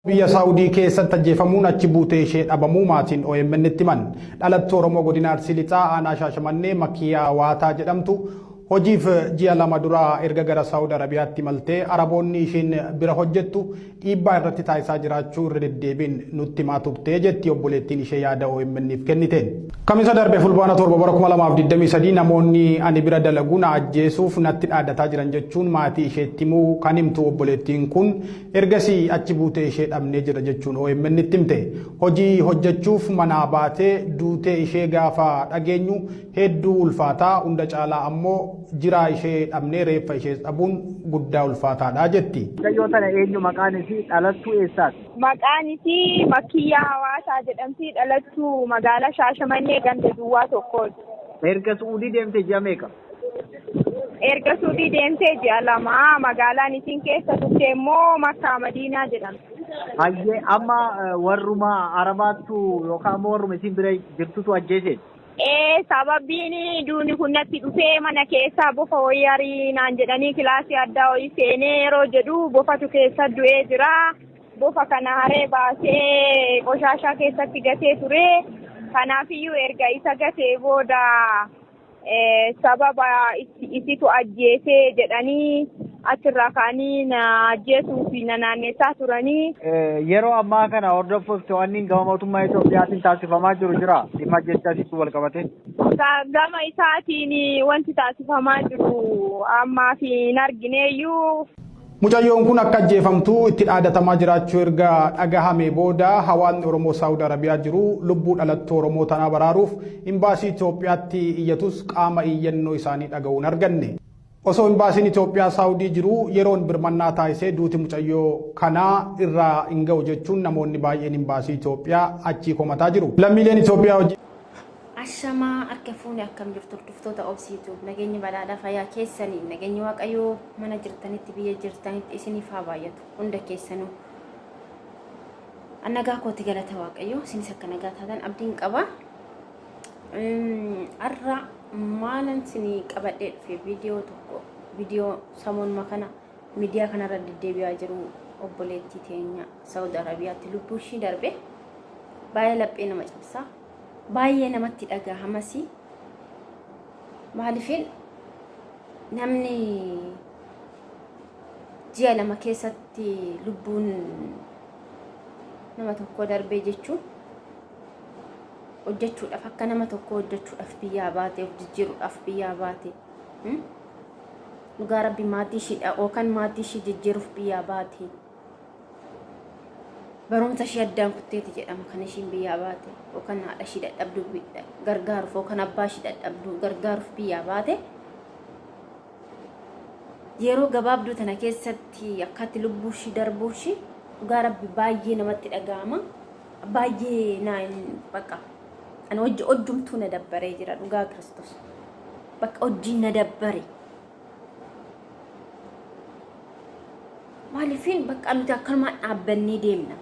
Biyya Saawudii keessatti ajjeefamuun achi buutee ishee dhabamuu maatiin OMN'tti himan. Dhalattuu Oromoo Godina Arsii Lixaa Aanaa Shaashamannee Makiyaa Waataa jedhamtu hojiif ji'a 2 dura erga gara Saawud Arabiyaatti imaltee Araboonni ishiin bira hojjettu dhiibbaa irratti taasisaa jiraachuu irra deddeebiin nutti himaa turte jetti obboleettiin ishee yaada OMN'f kenniteen. Kamisa darbe Fulbaana 7 bara 2023 namoonni ani bira dalagu na ajjeesuuf natti dhaadataa jiran jechuun maatii isheetti himuu kan himtu obboleettiin kun Ergasii achi buutee ishee dhabnee jirra jechuun OMN'tti himte. Hojii hojjechuuf manaa baatee duutee ishee gaafa dhageenyu hedduu ulfaata, hunda caalaa ammoo jiraa ishee dhabnee reeffa ishees dhabuun guddaa ulfaataadha jetti. Mucayyoo tana eenyu maqaan isii? Dhalattuu eessaati? Maqaan isii Makkiyyaa Hawaasaa jedhamti. Dhalattuu magaalaa Shaashamannee ganda duwwaa tokkooti. Erga Su'uudii deemte ji'a meeqa? Erga Suudii deemtee ji'a 2, magaalaan isiin keessa turte immoo Makkaa Madiinaa jedhamti. Hayyee amma warruma Arabaattu yookaan immoo warruma isiin bira jirtutu ajjeese? Ee sababiin duuni kun natti dhufee mana keessaa bofa wayii arii naan jedhanii kilaasii addaa wayii seenee yeroo jedhu bofatu keessa du'ee jira. Bofa kana haree baasee qoshaashaa keessatti gatee ture. Kanaafiyyuu erga isa gatee booda sababa isitu ajjeesee jedhanii achirraa ka'anii na ajjeesuuf na naannessaa turanii. Yeroo ammaa kana hordoffuuf to'anniin gama mootummaa Itoophiyaatiin taasifamaa jiru jira dhimma ajjeechaa isiitti wal qabatee. Gama isaatiin wanti taasifamaa jiru ammaaf hin argineeyyuu. Mucayyoon kun akka ajjeefamtu itti dhaadatamaa jiraachuu erga dhagahamee booda hawaasni Oromoo Saawud Arabiyaa jiru lubbuu dhalattuu Oromoo tanaa baraaruuf Imbaasii Itoophiyaatti iyyatus qaama iyyannoo isaanii dhaga'u hin arganne. Osoo Imbaasiin Itoophiyaa Saawudii jiru yeroon birmannaa taasisee duuti mucayyoo kanaa irraa hin ga'u jechuun namoonni baay'een Imbaasii Itoophiyaa achii komataa jiru. Lammiileen Itoophiyaa hojii. Ashamaa harka fuune akkam jirtu hordoftoota Obsi YouTube nageenyi badhaadhaa fayyaa keessanii nageenyi waaqayyoo mana jirtanitti biyya jirtanitti isiniif haa baay'atu hunda keessanuu. An nagaa kooti galata waaqayyoo isinis akka nagaa taatan abdiin qaba. Har'a maalan isinii qabadhee dhufe viidiyoo tokko viidiyoo samoonuma kana miidiyaa kanarra deddeebi'aa jiru obboleettii teenya Saawud Arabiyaatti lubbuu ishii darbe baay'ee laphee nama cabsa. Baay'ee namatti dhagahamasi. Maaliifin namni ji'a 2 keessatti lubbuun nama tokkoo darbee jechuun hojjechuudhaaf akka nama tokkoo hojjechuudhaaf biyyaa baate of jijjiiruudhaaf biyyaa baate dhugaa rabbi maatii ishiidha yookaan maatii ishii jijjiiruuf biyyaa baate. Barumsa ishee addaan kutteeti jedhama kan ishiin biyyaa baate yookaan haadha ishii dadhabduu gargaaruuf yookaan abbaa ishii dadhabduu gargaaruuf biyyaa baate. Yeroo gabaabduu tana keessatti akkatti lubbuu ishii darbuu ishii dhugaa rabbi baay'ee namatti dhaga'ama. Baay'ee naan bakka ani hojii hojjumtuu na dabbaree jira dhugaa Kiristoos. Bakka hojiin na dabbare. Maaliifin bakka nuti akkanumaan dhaabbannee deemna.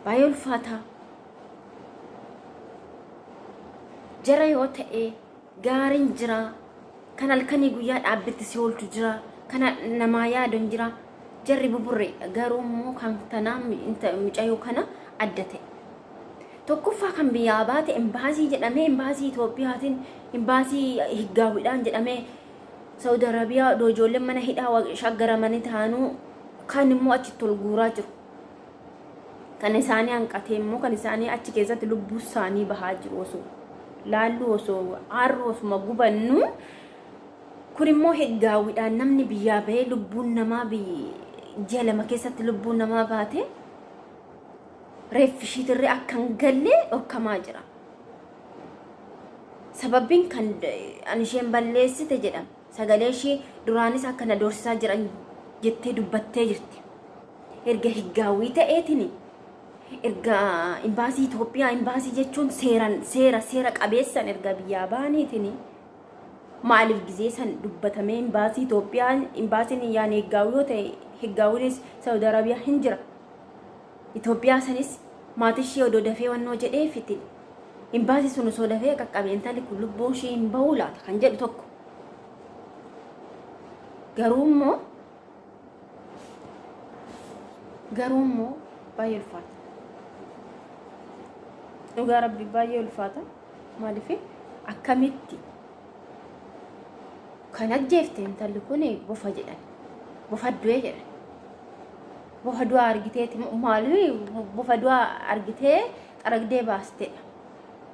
Baay'ee ulfaataa. Jara yoo ta'e gaariin jira. Kan halkanii guyyaa dhaabbitti si oolchu jira. Kan namaa yaadu hin jira. Jarri buburreedha. Garuu immoo kan tanaa mucayyoo kana adda ta'e. Tokkoffaa kan biyyaa baate embaasii jedhamee embaasii Itoophiyaatiin embaasii higgaawidhaan jedhamee Saudi Arabiyaa odoo ijoolleen mana hidhaa shaggaramanii taanuu kan immoo achitti ol guuraa jiru. Kan isaanii hanqatee immoo kan isaanii achi keessatti lubbuu isaanii bahaa jiru osoo laalluu osoo aarru osuma gubannu kun immoo higgaawidhaan namni biyyaa bahee lubbuun namaa ji'a 2 keessatti lubbuun namaa baate reeffi ishiitirree akka hin galle dhorkamaa jira. Sababbiin kan an isheen balleessite jedhama. Sagalee ishii duraanis akka na doorsisaa jiran jettee dubbattee jirti. Erga higgaawwii ta'eetiin erga imbaasii Itoophiyaa imbaasii jechuun seeran seera seera qabeessan erga biyyaa ba'aniitiin maaliif gizee san dubbatamee imbaasii Itoophiyaa imbaasiin yaan higgaawwii yoo ta'e higgaawwiinis Saawud Arabiyaa hin jira. Itoophiyaa sanis maatii ishee odoo dafee wannoo jedheefiti imbaasii sun osoo dafee qaqqabe intalli kun lubbuun ishee hin bahuu laata kan jedhu tokko. Garuu immoo Garuu immoo baay'ee ulfaata. Dhugaa rabbi baay'ee ulfaata. Maaliif akkamitti kan ajjeefte intalli kun bofa jedhan. Bofa du'e jedhan. Bofa du'aa argiteeti maaliif bofa du'aa argitee xaragdee baastedha.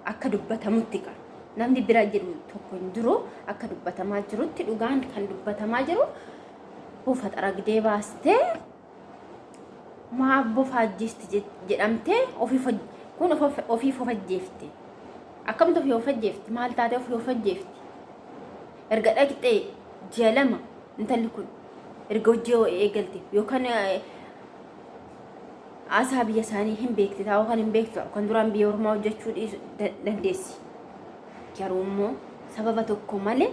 Akka dubbatamutti kan namni bira jiru tokko hin jiru akka dubbatamaa jirutti dhugaan kan dubbatamaa jiru bofa xaragdee baastee maaf bofa ajjeesti jedhamtee ofiif kun ofiif of ajjeefte. Akkamitti ofii of ajjeefti? Maal taatee ofii of ajjeefti? Erga dhaqxee ji'a 2 intalli kun erga hojii eegalte yookaan haasaa biyya isaanii hin beekti taa'uu kan hin beektu kan duraan biyya ormaa hojjechuu dhiisu dandeessi. Garuu immoo sababa tokko malee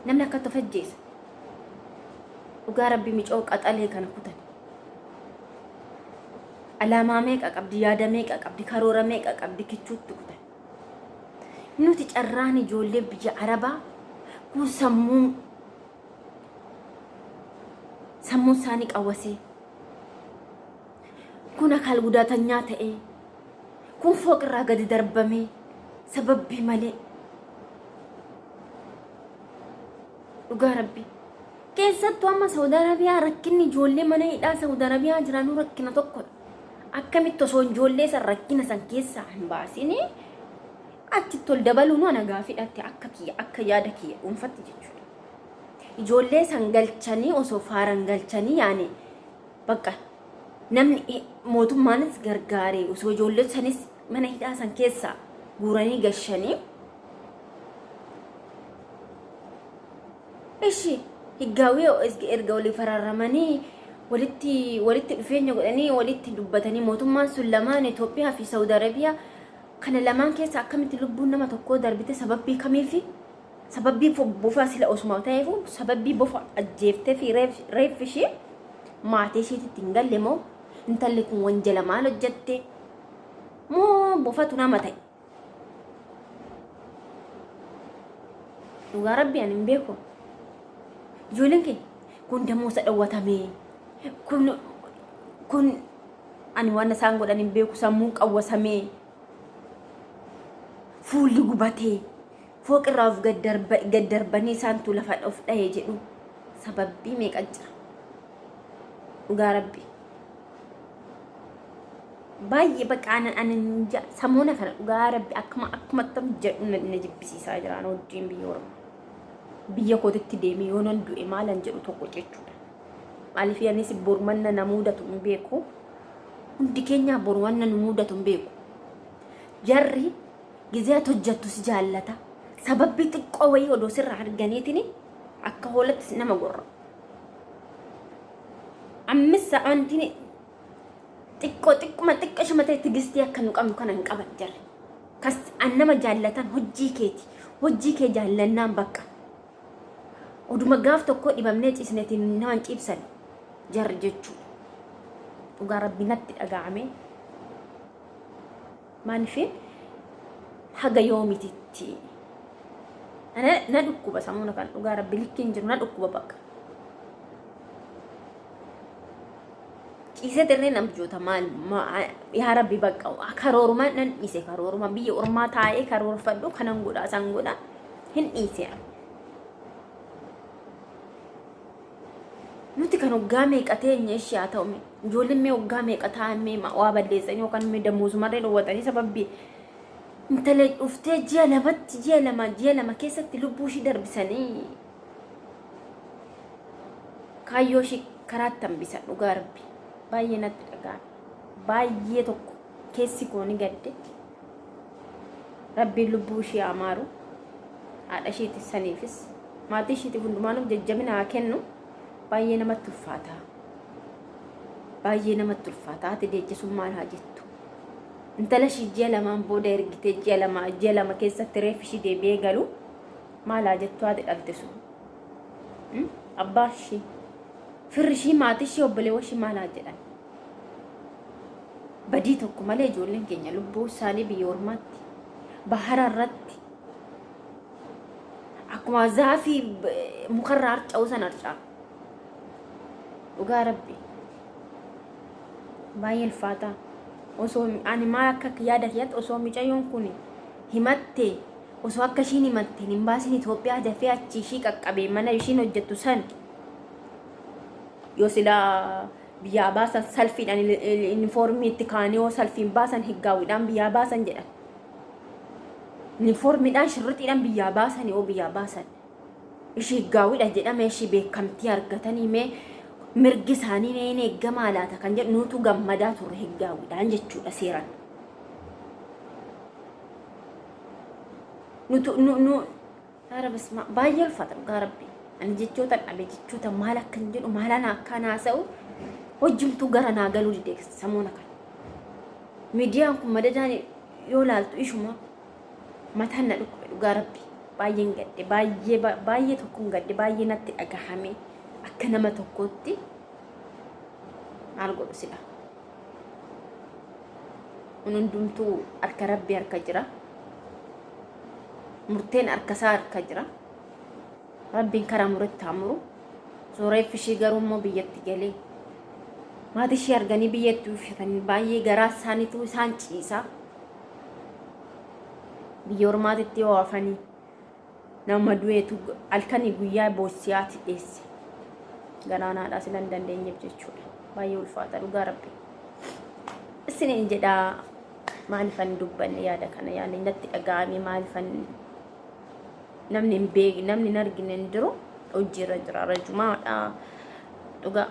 namni akkatti of ajjeesa. Dhugaa rabbi micoo qaxalee kana kutan. Alaamaa meeqa qabdi, yaada meeqa qabdi, karoora meeqa qabdi kichuutti kutan. Nuti carraan ijoollee biyya Arabaa kun sammuu sammuun isaanii qawwasee kun akaal gudaatanyaa ta'ee kun fooqirraa gadi darbamee sababbii malee dhugaa rabbi keessattuu amma Saudi Arabiyaa rakkinni ijoollee mana hidhaa Saudi Arabiyaa jiranuu rakkina tokkodha. Akkamitti osoo ijoollee san rakkina san keessaa hin baasini achitti ol dabaluun ana gaafidhatti akka kiyya akka yaada kiyya dhuunfatti jechuudha. Ijoollee san galchanii osoo faaran galchanii yaani bakka namni mootummaanis gargaaree osoo ijoollee sanis mana hidhaa san keessaa guuranii gashanii Ishi higgaawii erga walii faraaramanii walitti walitti dhufeenya godhanii walitti dubbatanii mootummaan sun lamaan Itoophiyaa fi Saudi Arabiyaa kana lamaan keessa akkamitti lubbuun nama tokkoo darbite sababbii kamiifi sababbii bofaa sila osuma ta'eefu sababbii bofa ajjeeftee fi reeffi ishee maatii isheetitti hin galle moo intalli kun wanjala maal hojjette moo bofatu nama ta'e. Dhugaa rabbi ani hin beeku. Ijoolleen keenya kun damoosa dhowwatame. Kun kun ani waan isaan godhan hin beeku sammuun qawwasamee fuulli gubatee fooqirraa of gad darbanii isaantu lafa of dhahe jedhu sababbii meeqa jira. Dhugaa rabbi. Baay'ee bakka ana ana samoona kana dhugaa rabbi akkuma akkuma tam jedhu na jibbisiisaa jira ana wajjin biyya ormaa. Biyya kootitti deemee yoo nan du'e maalan jedhu tokko jechuudha. Maaliif anis boru manna na mudatu hin beeku. Hundi keenyaa boru wanna nu mudatu hin beeku. Jarri gizee ati hojjettu si jaallata. Sababbii xiqqoo wayii odoo sirraa arganiitiin akka hoolatti nama gorra. Ammis wanti xiqqoo xiqquma xiqqoo ishuma ta'e tigistii akka nu qabnu kana hin qaban jarri. Kas an nama jaallatan hojii keeti. Hojii kee jaallannaan bakka. Oduma gaaf tokkoo dhibamnee ciisneetiin nama hin ciibsan jarri jechuudha. Dhugaa rabbi natti dhaga'ame. Maaliif haga yoomititti na dhukkuba samuuna kan dhugaa rabbi likkiin jiru na dhukkuba bakka. Ciisee dirree namjoota maal yaa rabbi bakka karooruma nan dhiise karooruma biyya ormaa taa'ee karoorfadhu kanan godhaa san godhaa hin dhiise. Nuti kan waggaa meeqa teenye ishee haa ta'u mee ijoolleen mee waggaa meeqa taa'an mee waa balleessanii yookaan mee damoozumarree dhowwatanii sababbii intala dhuftee ji'a lamatti ji'a lama ji'a lama keessatti lubbuu ishii darbisanii kaayyoo ishii karaatti hambisan dhugaa rabbi baay'ee natti dhaga'ame baay'ee tokko keessi koo ni gadde rabbiin lubbuu ishii haa maaru haadha ishiitis saniifis maatii ishiitiif hundumaanuuf jajjabina haa kennu baay'ee namatti ulfaata baay'ee namatti ulfaata haati deeche sun maal haa jettu intala ishii ji'a lamaan booda ergitee ji'a lama ji'a lama keessatti reeffi ishii deebi'ee galu maal haa jettu haati dhalte sun abbaa ishii firri ishii maatii ishii obboleewwan ishii maal haa jedhan badii tokko malee ijoolleen keenya lubbuu isaanii biyya ormaatti bahara irratti akkuma zaafii mukarraa harca'u san harca'a. Dhugaa rabbi. Baay'ee ulfaata. Osoo ani maal akka yaada kiyyatti osoo micayyoon kun himatte, osoo akka ishiin himatteen imbaasiin Itoophiyaa dafee achi ishii qaqqabee mana ishiin hojjettu san yoo silaa biyyaa baasan, salfiidhaan inifoormii itti kaa'anii yoo salfiin baasan, higgaawwiidhaan biyyaa baasan jedhan. Inifoormiidhaan shirrixiidhaan biyyaa baasan, yoo biyyaa baasan. Ishii higgaawwiidha jedhame, ishii beekamtii argatanii mee mirgi isaanii mee hin eeggamaa laata kan jedhu nuutu gammadaa turre, higgaawwiidhaan jechuudha seeran. Nutu nu nu Yaa Rabbi, baay'ee ulfaata dhugaa Rabbi. Ani jechoota dhabe, jechoota maal akkan jedhu, maal ana akkaan haasa'u hojjumtuu gara naa galuu dide samoona kana. Miidiyaan kun madadaan yoo laaltu ishuma mataan na dhukkube dhugaa Rabbi. Baay'een gadde, baay'ee baay'ee tokkoon gadde, baay'ee natti dhagahame akka nama tokkootti. Maal godhu sila. Kun hundumtuu harka Rabbi harka jira. Murteen harka isaa harka jira. Rabbiin karaa muretti haa muru. Sooreeffi ishii garuu immoo biyyatti galee maatii ishii arganii biyyatti uffatanii baay'ee garaa isaaniitu isaan ciisa. Biyya ormaatitti yoo hafanii nama du'eetu halkanii guyyaa boossiyaati dheesse. Galaanaadhaa sila hin dandeenyeef jechuudha. Baay'ee ulfaata dhugaa Rabbi. Isiniin jedhaa, maalifan dubbanne yaada kana, yaadni natti dhaga'ame maalifan? Namni hin beekne, namni hin argine hin jiru, hojiirra jira, rajumaadha dhugaa,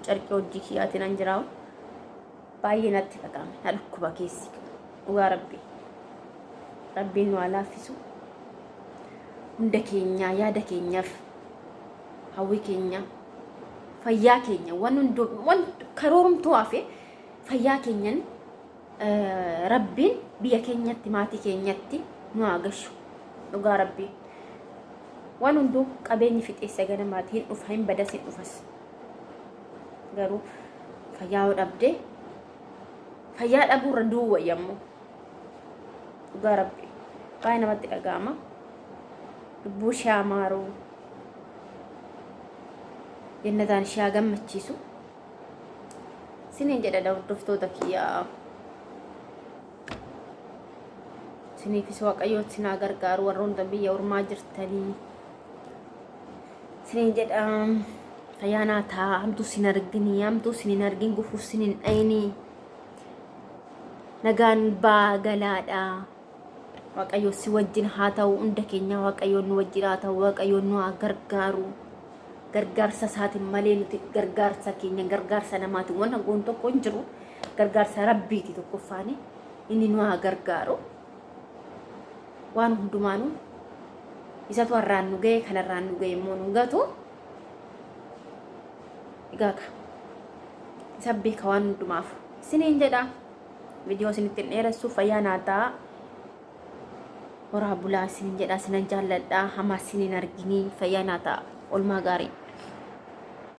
carqii hojii kiyyaatiin an jira. Baay'ee natti dhaga'ame, na dhukkuba keessi dhugaa Rabbi. Rabbiin nu haa laaffisu hunda keenyaa, yaada keenyaaf, hawwii keenya, fayyaa keenya, waan hunduu, waan karoorumtuu hafe, fayyaa keenyan Rabbiin biyya keenyatti, maatii keenyatti nu haa gashu dhugaa Rabbii. Waan hunduu qabeenyi fixeessa ganamaati, hin dhufa, hin badas, hin dhufas. Garuu fayyaa yoo dhabde, fayyaa dhabuurra du'uu wayya immoo dhugaa Rabbii. Baay'ee namatti dhaga'ama. Lubbuu ishee haa maaruu, jannataan ishee haa gammachiisu siniin jedha. Hordoftoota kiyyaa, siniifis Waaqayyoon sinaa gargaaru, warroota biyya ormaa jirtanii siniin jedha. Fayyaanaa taa, hamtuu sin arginii, hamtuu sin hin argin, gufuu sin hin dhayinii, nagaan baa galaadha. Waaqayyo si wajjin haa ta'u, hunda keenya Waaqayyoon nu wajjin haa ta'u, Waaqayyoon nu haa gargaaru. Gargaarsa isaatiin malee nuti gargaarsa keenya, gargaarsa namaatiin waan goon tokko hin jiru. Gargaarsa Rabbiiti tokkoffaani, inni nu haa gargaaru. Waan hundumaanuu isatu har'aan nu ga'e, kanarraan nu ga'e immoo nu gatu. Egaa isa beeka waan hundumaaf isiniin jedha. Viidiyoo isinitti hin dheeressu, fayyaa naa ta'a. Horaa bulaa isiniin jedha, isinan jaalladha. Hamaa isiniin arginii, fayyaa naa ta'a. Olmaa gaarii.